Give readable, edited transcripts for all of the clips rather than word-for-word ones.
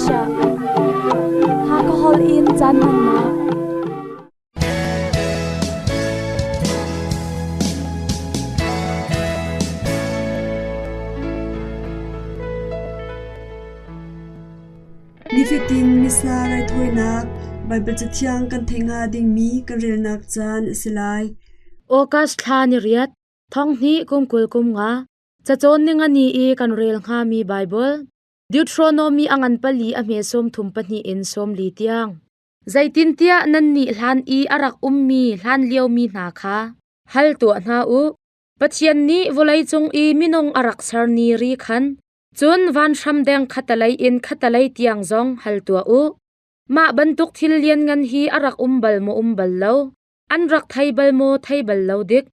Asia. Hakahol in caan hmannak. Nifatin Missa raithawinak Baibal Cathiang kan theih hnga dingmi kan relnak caan a si lai. August thla ni riat, thong hnih kum 20 kum nga, cacawn ninga ni i kan rel hngami Baibal, Deuteronomy a ngan pali a hme 32 in 40 tiang. Zeitintiah nannih hlan i a rak ummi hlan liomi hna kha hal tuah hna u. Pathian nih vawleicung i minung a rak ser ni ri khan, cun vanhram deng khatalei in khatalei tiang zong hal tuah u. Mah bantuk thil lianngan hi a rak um bal maw um bal lo, an rak thei bal maw thei bal lo dik.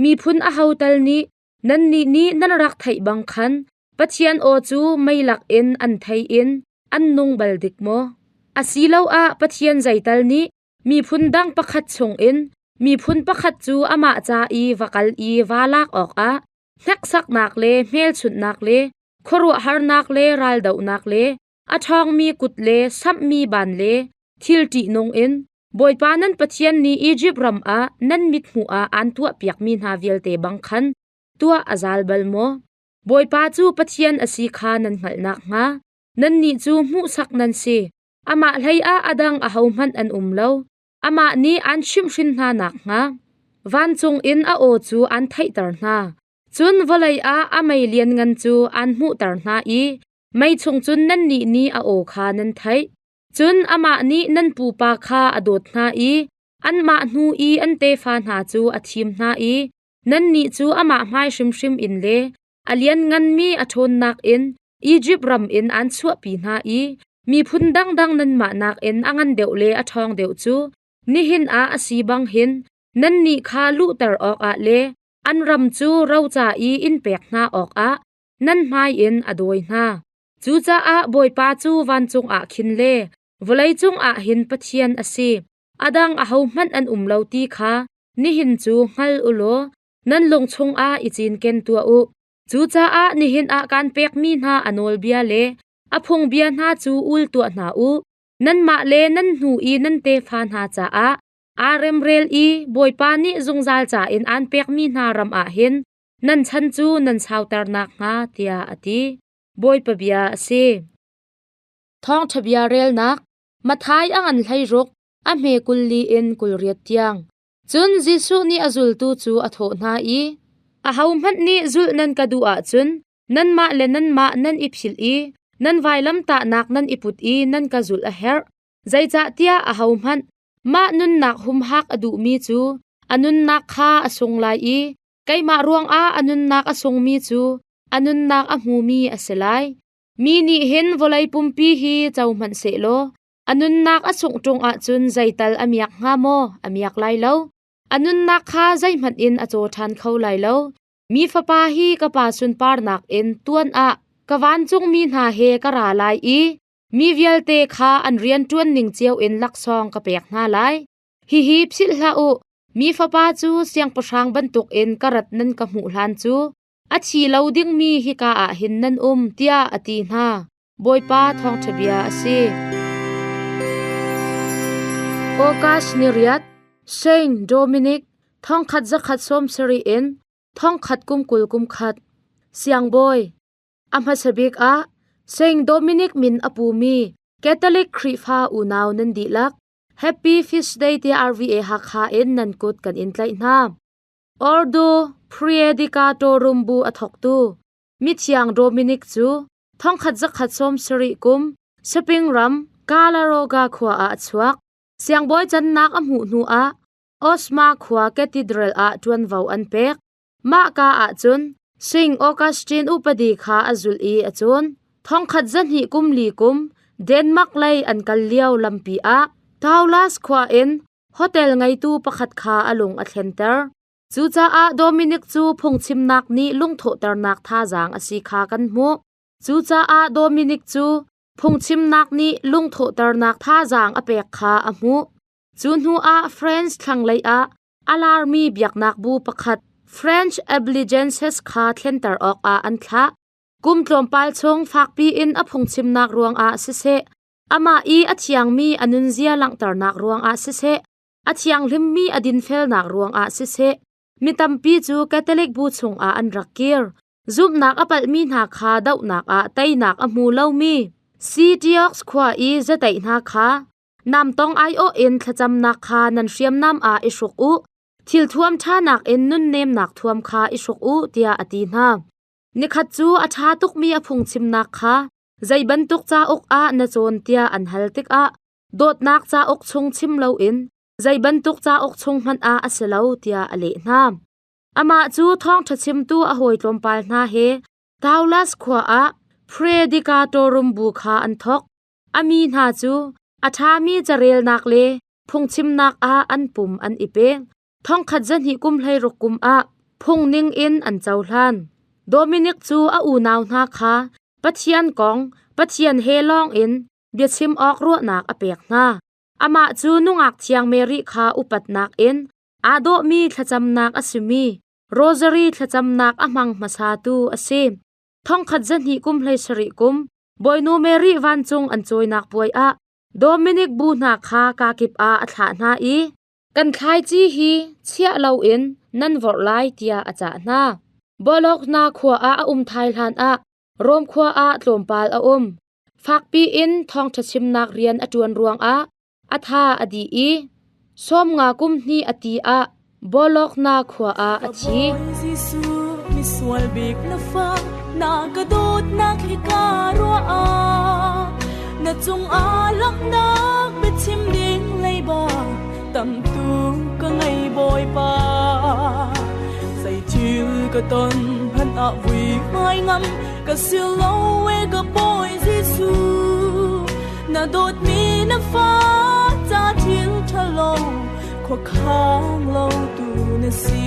Miphun aho tal nih nannih nih nan rak theih bang khan Pathian aw cu mei lakin an thei in an nung bal dik maw? Asiloah Pathian zeital nih miphun dang pakhat chungin miphun pakhat cu amah ca i va kal i vaa lak awkah hneksaknak le hmelchunhnak le khuaruahharnak le raldohnak le a ṭhawngmi kut le samhmi ban le thil ṭihnung in Bawipa nan Pathian nih Izipt ram ah nan mithmuh ah aan tuahpiakmi hna vialte bang khan tuah a zal bal maw? Bawipa cu Pathian a si kha nan hngalh nakhnga nannih cu hmuhsak nan si. Amah hleiah a dang ahohmanh an um lo. Amah nih aan chimhhrin hna nakhnga vancung in a aw cu aan theihter hna. Cun vawlei ah a mei lianngan cu aan hmuhter hna i mei chung cun nannih nih a aw kha nan theih. Cun amah nih nan pupa kha a dawt hna i anmah hnu i an tefa hna cu a thim hna i nannih cu amah hmai hrimhrim in le a liannganmi a ṭhawnnak in Izipt ram in aan chuahpi hna i miphun dangdang nanmah nakin a ngan deuh le a ṭhawng deuh cu nihin ah a si bang hin nannih kha luhter awkah le an ram cu roca i in pek hna awkah nan hmai in a dawi hna. Cucaah Bawipa cu vancung ah khin le vawleicung ah hin Pathian a si. A dang ahohmanh an um lo ti kha nihin cu hngal u law nan lung chungah i cinken tuah u. Cucaah nihin ah kaan pekmi hna a nawlbia le a phungbia hna cu ul tuah hna u. Nanmah le nan hnu i nan tefa hna caah aa remrel i Bawipa nih zungzal ca in aan pekmi hna ram ah hin nan chan cu nan sauter nakhnga, tiah a ti. Bawipa bia a si. Thawngṭha bia relnak Matthai a ngan 16, a hme 24 in 28 tiang. Cun Jesuh nih a zultu cu a thawh hna i, Ahohmanh nih zulh nan ka duh ahcun nanmah le nanmah nan i philh i nan vailamtahnak nan i put i nan ka zulh a herh. Zeicahtiah ahohmanh mah nunnak humhak a duhmi cu a nunnak kha a sung lai i keimah ruangah a nunnak a sungmi cu a nunnak a hmumi a si lai. Mi nih hin vawlei pumpi hi co hmanh sehlaw a nunnak a sungh ṭung ahcun zeital a miak hnga maw? A miak lai lo. A nunnak kha zeihmanh in a caw ṭhan kho lai lo. Mi Fapa hi ka Pa sunparnak in tuan ah ka vancungmi hna he ka ra lai i mi vialte kha an rian ṭuan ning cio in laksawng ka pek hna lai. Hihi philh hlah u, mi Fapa cu siangpahrang bantukin ka rat nan ka hmuh hlan cu a thi lo dingmi hika ah hin nan um, tiah a ti hna. Bawipa thawngṭha bia a si. August ni riat, Saint Dominic, 1170 in 1021. Siangbawi, a hmasa bik ah Saint Dominic min a pumi Catholic Khrihfa unau nan dihlak Happy Feast Day tiah RVA Hakha in nan kut kan in tlaih hna. Ordo Praedicatorum bu a thawktu mithiang Dominic cu 1170 kum Spring ram Kalaroga khua ah a chuak. Siangbawi cannak a hmuh hnu ah Osma khua Cathedral ah ṭuanvo an pek. Mah ka ahcun Sing Augustine upadi kha a zulh i a cawn. 1024 kum Denmark lei an kal lio lampi ah Taulas khua in hotel ngeitu pakhat kha a lung a thlenter. Cucaah Dominic cu phungchimnak nih lungthawhternak thazaang a si kha kan hmuh. Cucaah Dominic cu phungchimnak nih lungthawhternak thazaang a pek kha a hmuh. Cu hnuah France thlanglei ah a larmi biaknak bu pakhat French Albigenses kha thlenter awkah an thlah. Kum tlawmpal chung fakpi in a phungchimnak ruangah siseh, amah i a thiangmi a nunzia langhternak ruangah siseh, a thianghlimmi a dinfelnak ruangah siseh, mi tampi cu Catholic bu chungah an rak kir. Zumhnak a palhmi hna kha dohnak ah teinak a hmu lomi Ctiox khua i zateih hna kha namtong aiawh in thlacamnak kha nan hriamnam ah i hruk u, thilthuam ṭhanak in nunnemnak thuam kha i hruk u, tiah a ti hna. Nikhat cu a ṭha tukmi a phungchimnak kha zei bantuk cauk ah na cawn tiah an hal tikah dawtnak cauk chung chim loin zei bantuk cauk chung hmanh ah a si lo tiah a leh hna. Amah cu thawngṭha chimtu a hawi tlawmpal hna he Taulas khua ah Predicatorum bu kha an thawk. A mi hna cu a ṭhami carelnak le phungchimnak ah an pum an i pe. Thongkhat zahnih kum 16 kum ah phung ning in an cohlan. Dominic cu a unau hna kha Pathian kong, Pathian he lawng in biachim awk ruahnak a pek hna. Amah cu nungak thiang Mary kha upatnak in aa dawhmi thlacamnak a simi Rosary thlacamnak a hmang hmasatu a si. Thongkhat zahnih kum 17 kum Bawinu Mary vancung an cawinak puai ah Dominic bu hna kha kakip ah a thlah hna i kan thlaici hi chiah loin nan vorh lai tiah a cah hna. Bologna khua ah a um thai hlan ah Rom khua ah tlawmpal a um. Fakpi in thawngṭha chimnak rian a ṭuan ruangah a tha a dih i 50 kum hnih a ti ah Bologna khua ah a thi. Jesuh misual bik na fa na ka dawtnak hi ka ruah ah na cung ah lawmhnak biachim ding leiba tamtu ka ngei Bawipa zei thil ka ton hmanh ah vui ngai ngam ka si lo e ka Bawi Jesuh na dawtmi na fa ca thil ṭhalo khuakhang lo tu na si.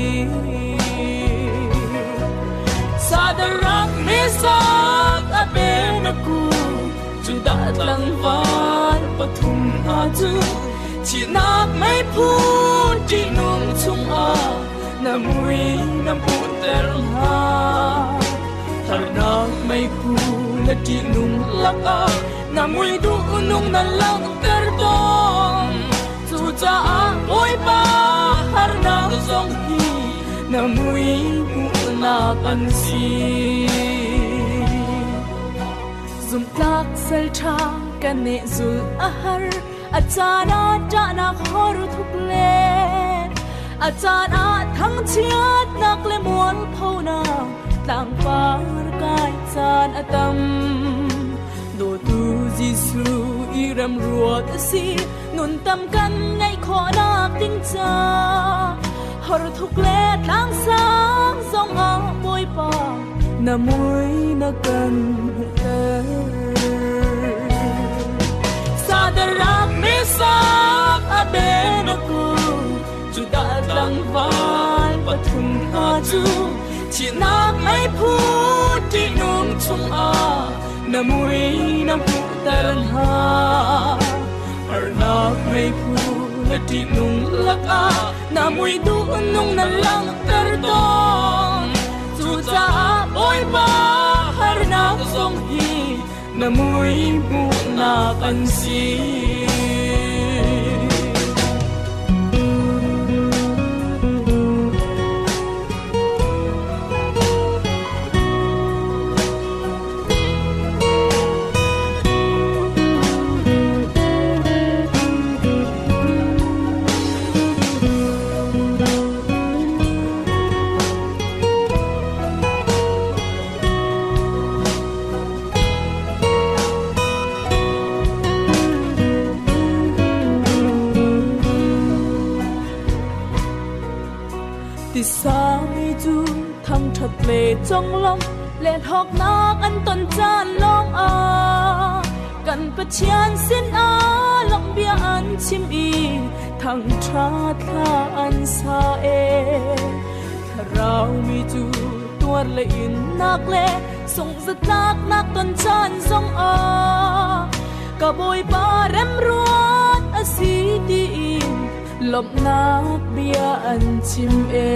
Sadarak Mesak Abednego Judah tlangval pathum hna cu thihnak meiphu ṭihnung chungah na mui na hmuhter hna. Harnak meiphu na ṭihnung lakah na mui duhnung na langhter tawn. Cucaah Bawipa harnak zong hi na mui hmuhnak an si. Zumhtlak sal ṭha kan nih zulh a har, a caan ah ṭahnak hor thuk le a caan ah thangchiatnak le mualphonak tlangpar kai caan a tam. Dawtu Jesuh i remruat a si, nun tam kan ngeih khawhnak ding ca hor thuk le tlangsang zong ah Bawipa na mui na kan hmuhter. Sadarak Mesak Abednego Judah tlangval pathum hna cu thihnak meiphu ṭihnung chungah na mui na hmuhter hna. Harnak meiphu na ṭihnung lakah na mui duhnung na langhter tawn. Cucaah Bawipa harnak zong hi na mui hmuhnak an si. Tisami cu thangṭhat le conglawmh le hlawknak an ton caan lawng ah kan Pathian sinah lawmhbia an chim i thangṭhat hla an sa e. Thlarau mi cu tuar le innak le sungzatlaknak ton caan zong ah ka Bawipa remruat a si tiin lawmhnak bia an chim e.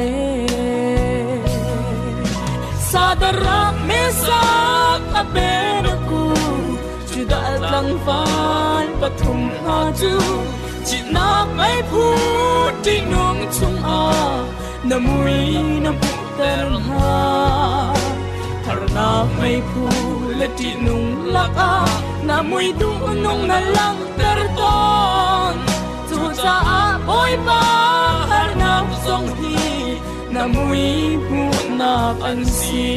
Sadarak Mesak Abednego Judah tlangval pathum hna cu Citnak meiphu ṭihnung chungah na mui na hmuhter hna. Harnak meiphu le ṭihnung lakah na mui duhnung na langhter tawn. Cucaah Bawipa harnak zong hi na mui hmuhnak an si.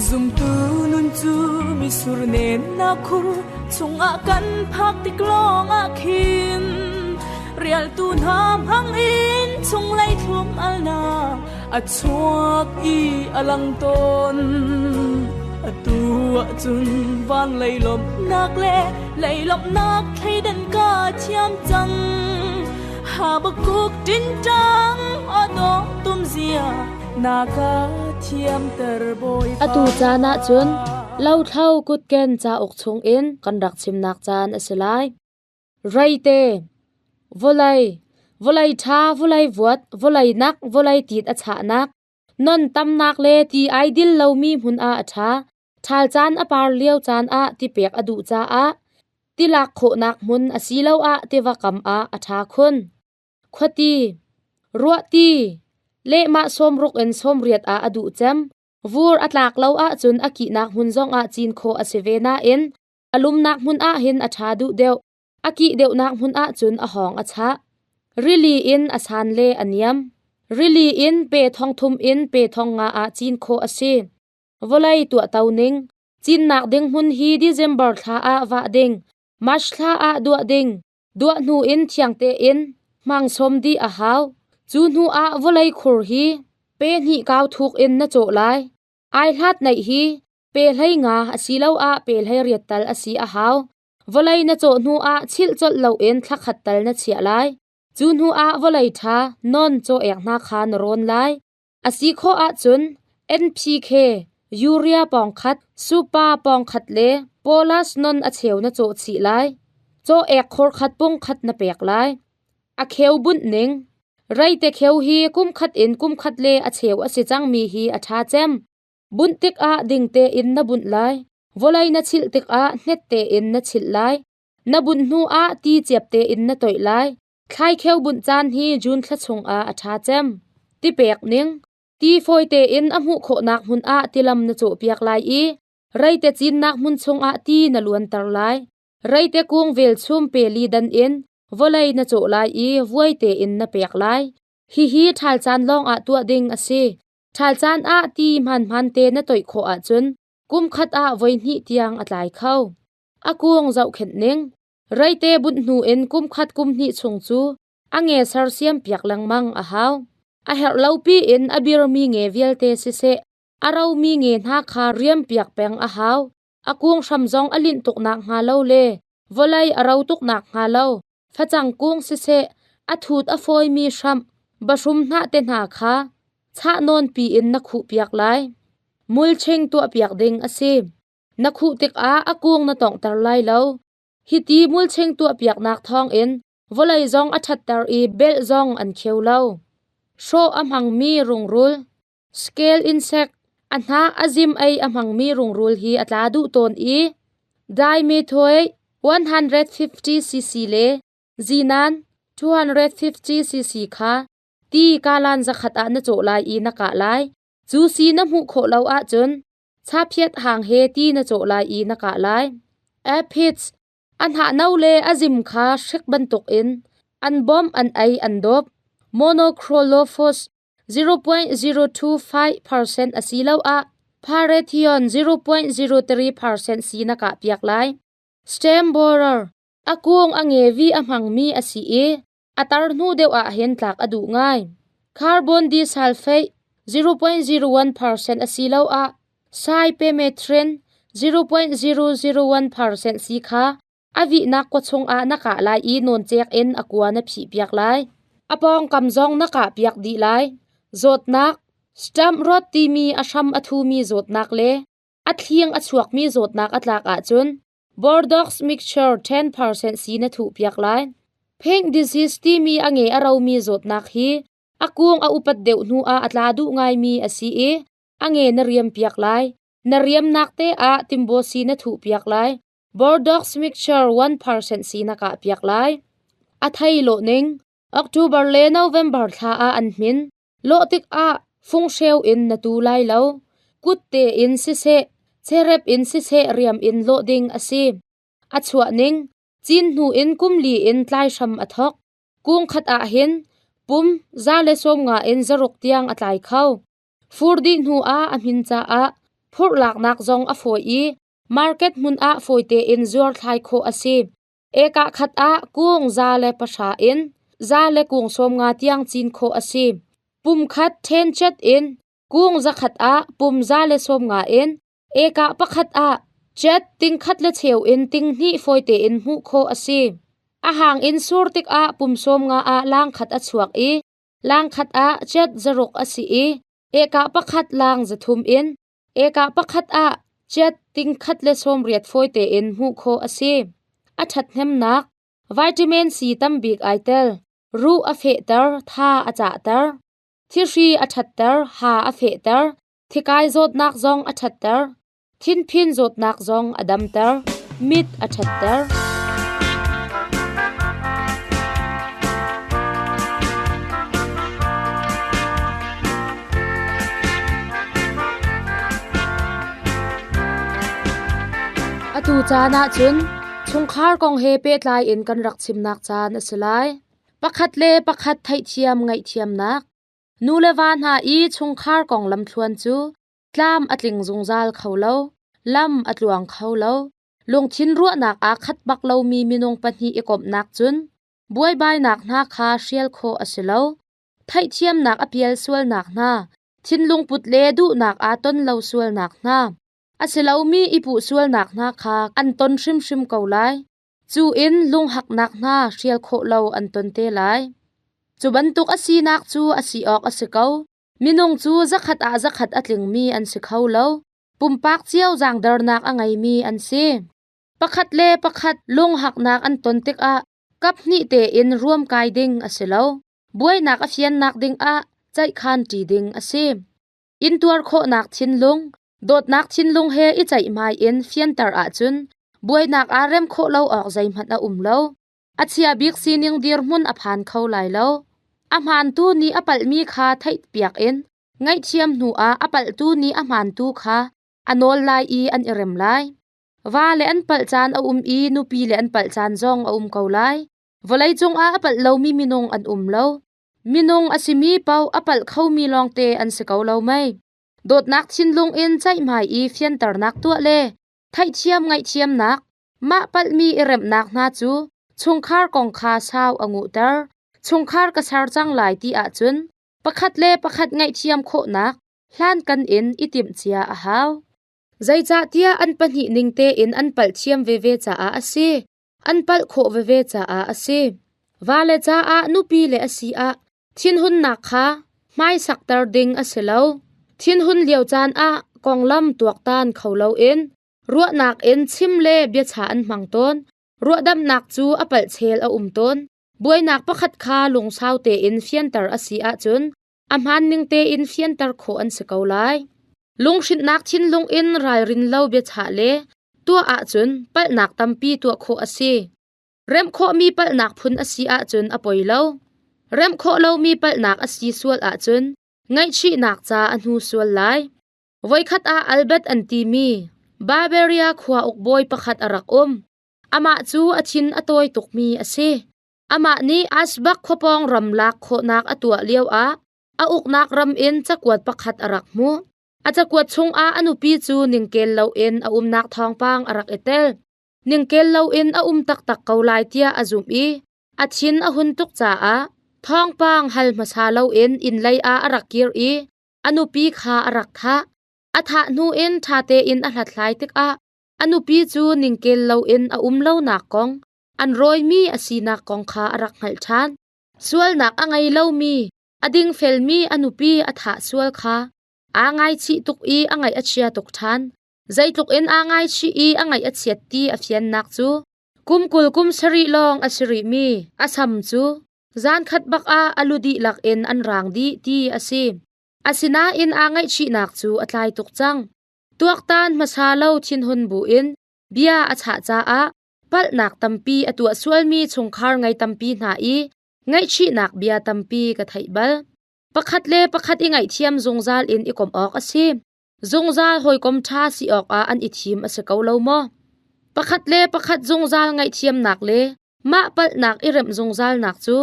Zumtu nun cu misur nen na khur chungah kan phak tik lawngah khin rialtu hna hmang in chunglei thlum alnak a chuak i a lang tawn. Atu ahcun van lei lawmhnak le lei lawmhnak thleidan ka thiam cang. Habakuk ṭinṭang aw tum zia na ka thiamter Bawipa. Atu caan ahcun lothlo kutken cauk chungin kan rak chimnak caan a si lai. Reite, vawlei, vawlei ṭha, vawlei vuat, vawlei nak, vawlei tit a chahnak, non tamnak le ti ai dil lomi hmun ah a ṭha. Ṭhal caan a par lio caan ah ti pek a duh caah tilak khawhnak hmun asiloah tiva kam ah a ṭha khun. Khuati, ruahti, lehmah sawmruk in sawmriat ah a duh cem. Vur a tlak lo ahcun a kihnak hmun zongah cin khawh a si ve nain a lumnak hmun ah hin a ṭha duh deuh. A kih deuhnak hmun ahcun a hawng a chah. Rili in a san le a niam. Rili in pe thong thum in pe thong nga ah cin khawh a si. Vawlei tuahto ning. Cinnak ding hmun hi December thla ah vah ding, March thla ah duah ding, duah hnu in thiang tein hmangsom dih a hau. Cu hnu ah vawlei khur hi pe hnih kau thuk in na cawh lai. Ai hlat neih hi pe hlei nga asiloah pe hlei riat tal a si a hau. Vawlei na cawh hnu ah chilh colh loin thla khat tal na chiah lai. Cu hnu ah vawlei ṭha non caw ek hna kha na rawn lai. A si khawh ahcun NPK, urea pawng khat, supa pawng khat le polas non a cheu na cawh chih lai. Caw ek khor khat pung khat na pek lai. A kheu bunh ning. Reite kheu hi kum khat in kum khat le a cheu a si cangmi hi a ṭha cem. Bunh tikah ding tein na bunh lai. Vawlei na chilh tikah hnet tein na chilh lai. Na bunh hnu ah ti ciap tein na toih lai. Thlaikheu bunh caan hi June thla chungah a ṭha cem. Ti pek ning. Ti fawi tein a hmuh khawhnak hmun ah tilam na cawhpiak lai i reite cinnak hmun chungah ti na luanter lai. Reite kung velchum pe li dan in vawlei na cawh lai i vuai tein na pek lai. Hihi ṭhal caan lawngah tuah ding a si. Ṭhal caan ah ti hmaanhmaan te na toih khawh ahcun kum khat ah voihnih tiang a tlai kho. A kung zohkhenh ning. Reite bunh hnu in kum khat kum hnih chung cu a nge sersiam piak lengmang a hau. A herh lo piin a birmi nge vialte siseh, a romi nge hna kha riam piak peng a hau. A kung hram zong a linh tuk nak hnga lo le vawlei a ro tuk nak hnga lo, facang kung siseh, a thut a fawimi hramh, bahrum hnah te hna kha chah nawn piin na khuh piak lai. Mulching tuah piak ding a si. Na khuh tikah a kung na tonghter lai lo. Hiti mulching tuahpiaknak thawngin vawlei zong a ṭhatter i belh zong an kheu lo. Hrawh a hmangmi rungrul, scale insect, a hnah a zim ei a hmangmi rungrul hi a tla duh tawn i dimethoate 150 cc le zinan 250 cc kha ti kalan zakhat ah na cawh lai i na kah lai. Cu si na hmuh khawh lo ahcun Chaphiat hang he ti na cawh lai i na kah lai. Aphids, a hnah no le a zim kha hrik bantukin an bawmh an ei an dawp. Monocrolophus 0.025% asiloah Parathion 0.03% si na kah piak lai. Stem borer, a kung a ngevi a hmangmi a si i a tar hnu deuh ah hin tlak a duh ngai. Carbon disulfate 0.01% asiloah cypermethrin 0.001% si kha a vihnak kua chungah na kah lai i nawncek in a kua na phihpiak lai. A pawngkam zong na kahpiak dih lai. Zawtnak Stump rot timi a hram a thumi zawtnak le a thling a chuakmi zawtnak a tlak ahcun Bordeaux mixture 10% si na thuhpiak lai. Pink disease timi a nge a romi zawtnak hi A kung a upat deuh hnu ah a tla duh ngaimi a si i a nge na riam piak lai. Na riamnak te ah timbaw si na thuh piak lai. Bordeaux mixture 1% si na kah piak lai. A thei lawh ning October le November thla ah an hmin. Lawh tikah funghreu in na tu lai lo. Kut tein siseh, cherep in siseh riam in lawh ding a si. A chuah ning cin hnu in kum li in tlai hram a thok. Kung khat ah hin pum 150 in 600 tiang a tlai kho. Fur dih hnu ah a hmin caah phurh laknak zong a fawi i market hmun ah fawi tein zuar thlai khawh a si. Eka khat ah kung 110 in 150 tiang cin khawh a si. Pum khat ṭhen chet in kung 100 ah pum 150 in eka pakhat ah chet ting khat le cheu in ting hnih fawi tein hmuh khawh a si. A hang in sur tikah pum 50 ah lang khat a chuak i lang khat ah chet 600 a si i eka pakhat lang 300 in eka pakhat ah chet ting khat le 80 fawi tein hmuh khawh a si. A ṭhathnemnak vitamin C tambik ai tel. Ruh a fehter, tha a cahter. Thihri a ṭhatter, ha a fehter. Thikai zawtnak zong a ṭhatter. Thinphin zawtnak zong a damter. Mit a ṭhatter. Atu caan ahcun chungkhar kong he pehtlai in kan rak chimnak caan a si lai. Pakhat le pakhat theihthiam ngaihthiamnak. Nu le va hna i chungkhar kong lamthluan cu tlam a tling zungzal kho lo, lam a tluang kho lo. Lungthin ruahnak aa khat bak lomi minung pahnih i komhnak cun buaibainak hna kha hrial khawh a si lo. Theihthiamnak a pial sualnak hna, thinlung put le duhnak aa ton lo sualnak hna, a si lomi i puh sualnak hna kha an ton hrimhrim ko lai. Cu in lunghaknak hna hrial khawh lo an ton te lai. Cu bantuk a sinak cu a si awk a si ko. Minung cu zakhat ah zakhat a tlingmi an si kho lo. Pumpak cio zaangdernak a ngeimi an si. Pakhat le pakhat lunghaknak an ton tikah kaphnih tein ruamkai ding a si lo. Buainak a fiannak dingah ceihkhan ṭi ding a si. Intuar khawhnak thinlung, dawtnak thinlung he i ceihmai in fianter ahcun buainak aa rem khawh lo awk zeihmanh a um lo. A chia bik sining dirhmun a phan kho lai lo. A hmaantu nih a palhmi kha theihpiak in ngaihthiam hnuah a palhtu nih a hmaantu kha a nawl lai i an i rem lai. Va le an palh caan a um i nupi le an palh caan zong a um ko lai. Vawleicung ah a palh lomi minung an um lo. Minung a simi paoh a palh khomi lawngte an si ko lo mei? Dawtnak thinlung in ceihmai i fianternak tuah le theihthiam ngaihthiamnak, mah palhmi i remhnak hna cu chungkhar kong kha sau a nguhter. Chungkhar ka ser cang lai ti ahcun pakhat le pakhat ngaihthiam khawhnak hlankan in i timhcia a hau. Zeicahtiah an pahnih ning tein an palh thiam veve caah a si. An palh khawh veve caah a si. Vale caah nupi le a si ah thinhunnak kha hmaisakter ding a si lo. Thinhun lio caan ah konglam tuaktan kho loin ruahnak in chim le biachah an hmang tawn. Ruahdamhnak cu a palh chel a um tawn. Buainak pakhat kha lungsau tein fianter a si ahcun a hmaan ning tein fianter khawh an si ko lai. Lunghrinhnak thinlung in ralrin lo biachah le tuah ahcun palhnak tampi tuah khawh a si. Remh khawhmi palhnak phun a si ahcun a poi lo. Remh khawh lomi palhnak a si sual ahcun ngaihchihnak ca a hnu sual lai. Voikhat ah Albert an timi Bavaria khua ukbawi pakhat a rak um. Amah cu a thin a tawi tukmi a si. Amah nih Asbak khuapawng ram lak khawhnak a tuah lioah a uknak ram in cakuat pakhat a rak hmuh. A cakuat chungah a nupi cu ningkel loin a umnak thawngpang a rak i tel. Ningkel loin a um taktak ko lai tiah a zumh i a thin a hun tuk caah thawngpang hal hmasa loin inn lei ah a rak kir i a nupi kha a rak thah. A thah hnu in ṭha tein a hlathlai tikah a nupi cu ningkel loin a um lonak kong an rawimi a sinak kong kha a rak hngalh ṭhan. Sualnak a ngei lomi, a dingfelmi a nupi a thah sual kha aa ngaichih tuk i a ngaih a chia tuk ṭhan. Zeitluk in aa ngaichih i a ngaih a chiat ti a fiannak cu kum 20 kum sarih lawng a si rihmi a sam cu Zan khat bak ah a lu dihlak in an raang dih ti a si. Asinain aa ngaihchihnak cu a tlai tuk cang. Tuaktan hmasa lo thinhun buin bia a chah caah palhnak tampi a tuah sualmi chungkhar ngei tampi hna i ngaihchihnak bia tampi ka theih bal. Pakhat le pakhat i ngaihthiam zungzal in i komh awk a si. Zungzal hawikom ṭha si awkah an i thim a si ko lo maw? Pakhat le pakhat zungzal ngaihthiamnak le mah palhnak i remh zungzalnak cu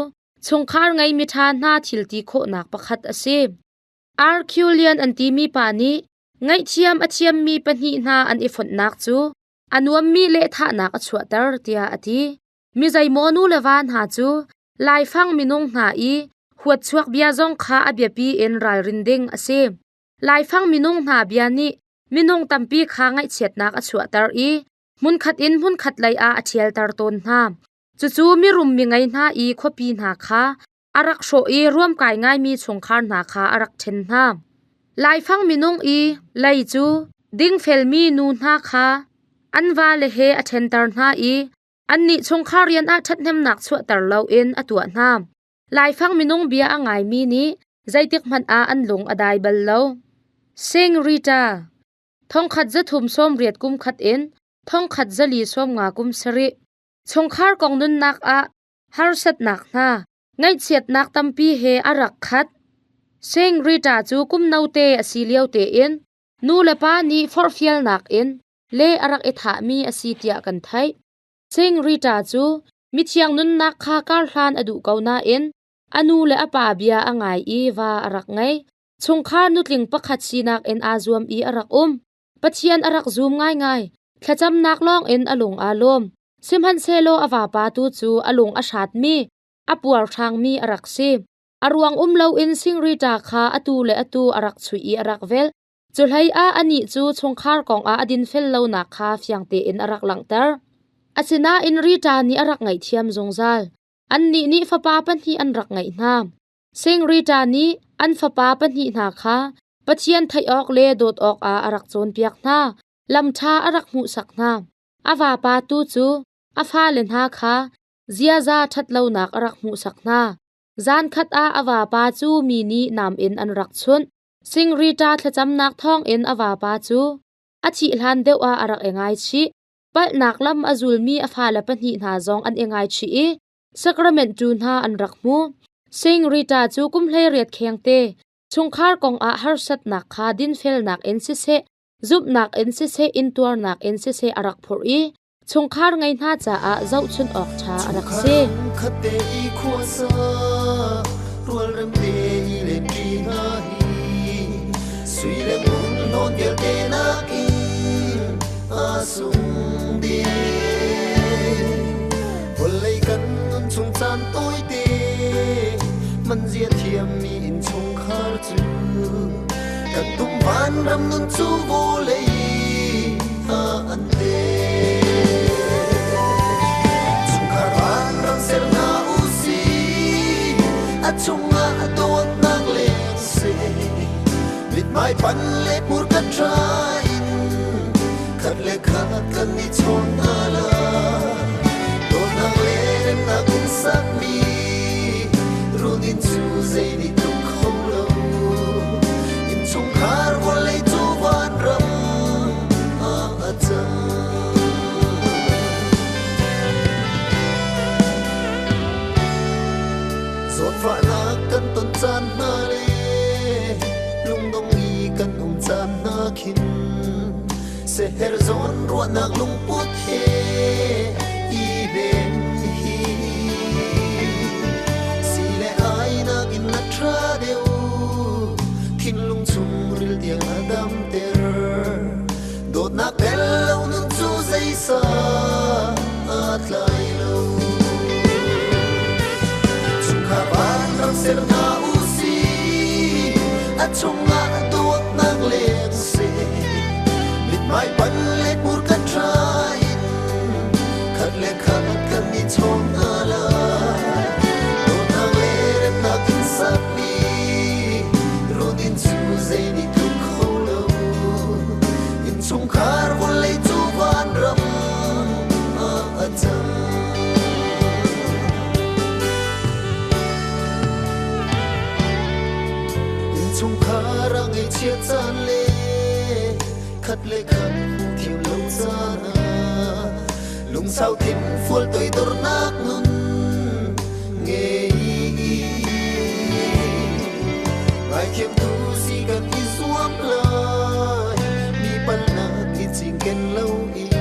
chungkhar ngei miṭha hna thil ti khawhnak pakhat a si. Arculian an timi pa nih ngaihthiam a thiammi pahnih hna an i fonhnak cu a nuammi lehthahnak a chuahter tiah a ti. Mi zeimaw nu le va hna cu laifang minung hna i huatchuak bia zong kha a biapi in ralrin ding a si. Laifang minung hna bia nih minung tampi kha ngaihchiatnak a chuahter i hmunkhat in hmunkhat lei ah a ṭhialter tawn hna. Cucu mirum mingei hna i khuapi hna kha a rak hrawh i ruamkai ngaimi chungkhar hna kha a rak ṭhen hna. Laifang minung i lei cu dingfelmi nu hna kha an vale he a ṭhenter hna i annih chungkhar rian ah ṭhathnemnak chuahter loin a tuah hna. Laifang minung bia a ngaimi nih zeitikhmanh ah an lung a dai bal lo. Sing Rita thongkhat zathum sawmriat kum khat in thongkhat zali sawmnga kum sarih chungkhar kong nunnak ah harsatnak hna ngaihchiatnak tampi he a rak khat. Sing Rita cu kum note a si lio tein nu le pa nih forhfialnak in le a rak i thahmi a si tiah kan theih. Sing Rita cu mithiang nunnak kha karhlan a duh ko nain a nu le a pa bia a ngai i va a rak ngei. Chungkhar nutling pakhat sinak in aa zuam i a rak um. Pathian a rak zum ngaingai. Thlacamnak lawng in a lung aa lawm. Sihmanhsehlaw a vapa tu cu a lung a hratmi, a puarhrangmi a rak si. A ruang um loin Singrita kha atu le atu a rak chuih i a rak velh. Cu hlei ah anih cu chungkhar kongah a dinfel lonak kha fiang tein a rak langhter. Asinain Rita nih a rak ngaihthiam zungzal. Annih nih fapa pahnih an rak ngeih hna. Sing Rita nih an fapa pahnih hna kha Pathian theih awk le dawt awkah a rak cawnpiak hna, lam ṭha a rak hmuhsak hna. A vapa tu cu a fale hna kha ziaza ṭhatlonak a rak hmuhsak hna. Zankhat ah a vapa cu mi nih nam in an rak chunh. Singrita thlacamnak thawngin a vapa cu a thih hlan deuh ah a rak i ngaichih. Palhnak lam a zulmi a fale pahnih hna zong an i ngaichih i sacrament tu hna an rak hmu. Singrita cu kum 18 khengte chungkhar kongah harsatnak kha dinfelnak in siseh, zumhnak in siseh, intuarnak in siseh a rak phurh i chungkhar ngei hna caah zohchunh awk ṭha a rak si. Khatte i khuasa rualrem te i len ṭi hna hi sui le ngun hnawn vialte nakin a sung ding vawlei kan nun chung caan tawite man zia thiammi innchungkhar cu kan tum van ram nun cu vawlei an te chungkhar van ram ser hna u si a chungah dawtnak leng se mithmai pan le hmurka ṭha in khat le khat kan i chawn hna la dawtnak le remnak in sakmi runin cu zei nih tluk kho lo innchungkhar vawlei cu vanram ah a cang. Zawnfahnak kan ton caan hna le lungdong i kan um caan hna khin seher zawn ruahnak lungput he i ven hi si le ai nakin na ṭha deuh thinlung chungril tiang a damter dawtnak tel lo nun cu zeisa aa tlai lo chungkhar van ram ser hna u si a chungah dawtnak leng se mithmai pan le hmurka ṭha in khat le khat kan i chawn hna la dawtnak le remnak in sakmi runin cu zei nih tluk kho lo innchungkhar vawlei cu vanram ah a cang. Ngaihchiat caan le khat le khat hmuh thiam lo caan ah lungsau thin fual toidornak nun ngei. Ngaithiamtu si kan i zuam lai, mi palnak i cinken lo in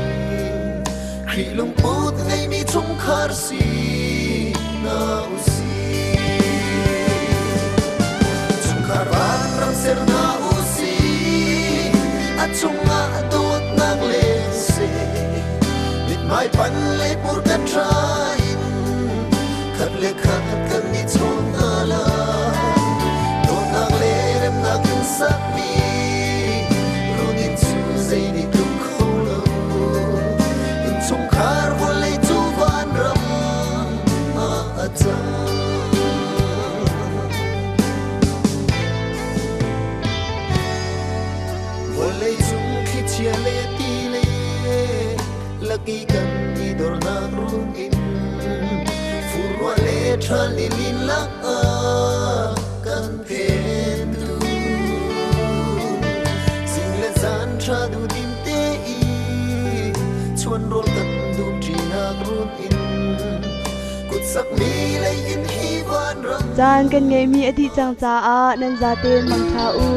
Khrih lungput ngeimi chungkhar si hna usih. Chungkhar vanram ser hna usih, a chungah dawtnak leng seh. Mithmai pan le hmurka ṭha in khat le khat kan i chawn hna lai. Dawtnak le remnak in sakmi runinn cu zei nih tluk kho lo. Innchungkhar vawlei cu vanram ah a cang. Vawlei cung thlichia le ti le laki kan i dornak run in furruah le ṭhal ni lin lak ah kan phen tu. Zing le zan ṭha duhdim te i chuan rawl kan dum ṭinak run in kutsak mi lei in hi vanram. Caan kan ngeihmi a dih cang caah nan zaten mangṭha u.